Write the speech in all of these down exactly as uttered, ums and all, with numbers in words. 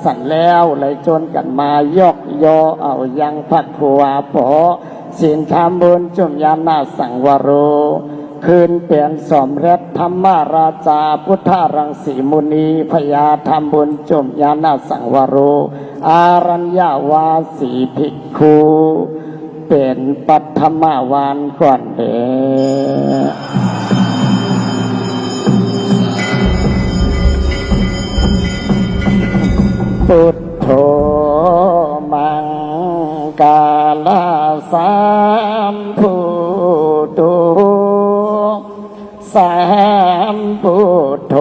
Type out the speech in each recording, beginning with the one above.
สันแล้ว ไหลจวนกั๋นมายกยอเอายังพระครูอาปอ ศีลธรรมบุญจุมญาณสังวโร ขึ้นเป๋นสมเร็จธรรมราชา พุทธรังสีมุนี พญาธรรมบุญจุมญาณสังวโร อารัญญวาสีภิกขุ เป๋นปัทมวานก่อนเด้อ พุทโธ มังคลสัมพุทโธ สัมพุทโธ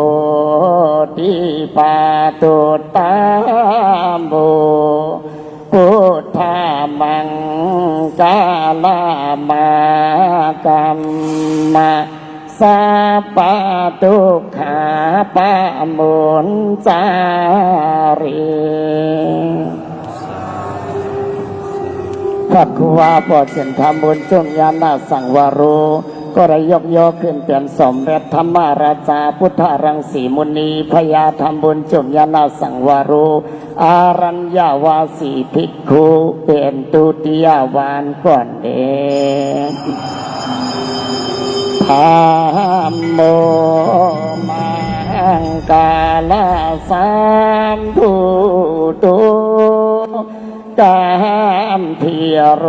ทิปาตุตตะโม พุทธมังคลมะกัมมะ สัพพะทุกขาปะมุญจาริ พระครูอาปอ ศีลธรรมบุญจุมญาณสังวโร ก็ได้ยกยอขึ้นเป๋นสมเร็จธรรมราชา พุทธรังสีมุนี พญาธรรมบุญจุมญาณสังวโร อารัญญวาสีภิกขุ เป๋นทุติยวานก่อนเด้อ ธัมโม มังคลสัมพุทโธ กัมภีโร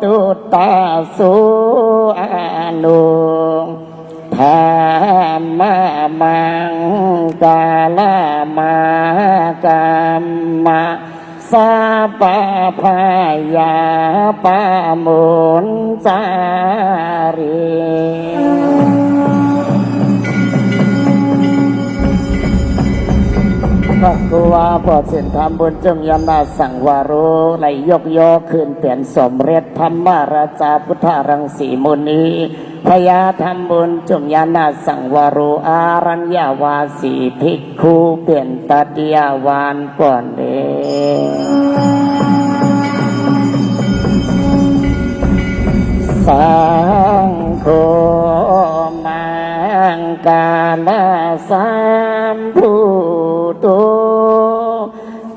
ตุตตะสุอานุ ธัมมะมังคลมะกัมมะ สัพพะพยาปะมุญจาริ พระครูอาปอ ศีลธรรมบุญจุมญาณสังวโร ได้ยกยอขึ้นเป๋นสมเร็จธรรมราชา พุทธรังสีมุนี พญาธรรมบุญจุมญาณสังวโร อารัญญวาสีภิกขุ เป๋นตติยวานก่อนเด้อ สังโฆ มังคลสัมพุทโธ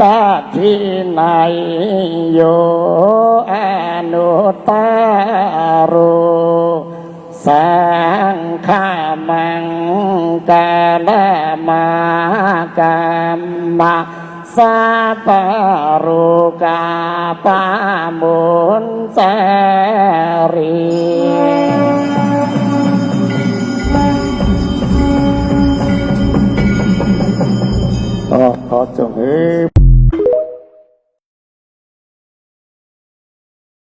ทักขิณัญโญ อนุตตะโร สังฆมังคลมะกัมมะ สัพพะโรกาปะมุญจาริ ขอ ขอจงหื้อ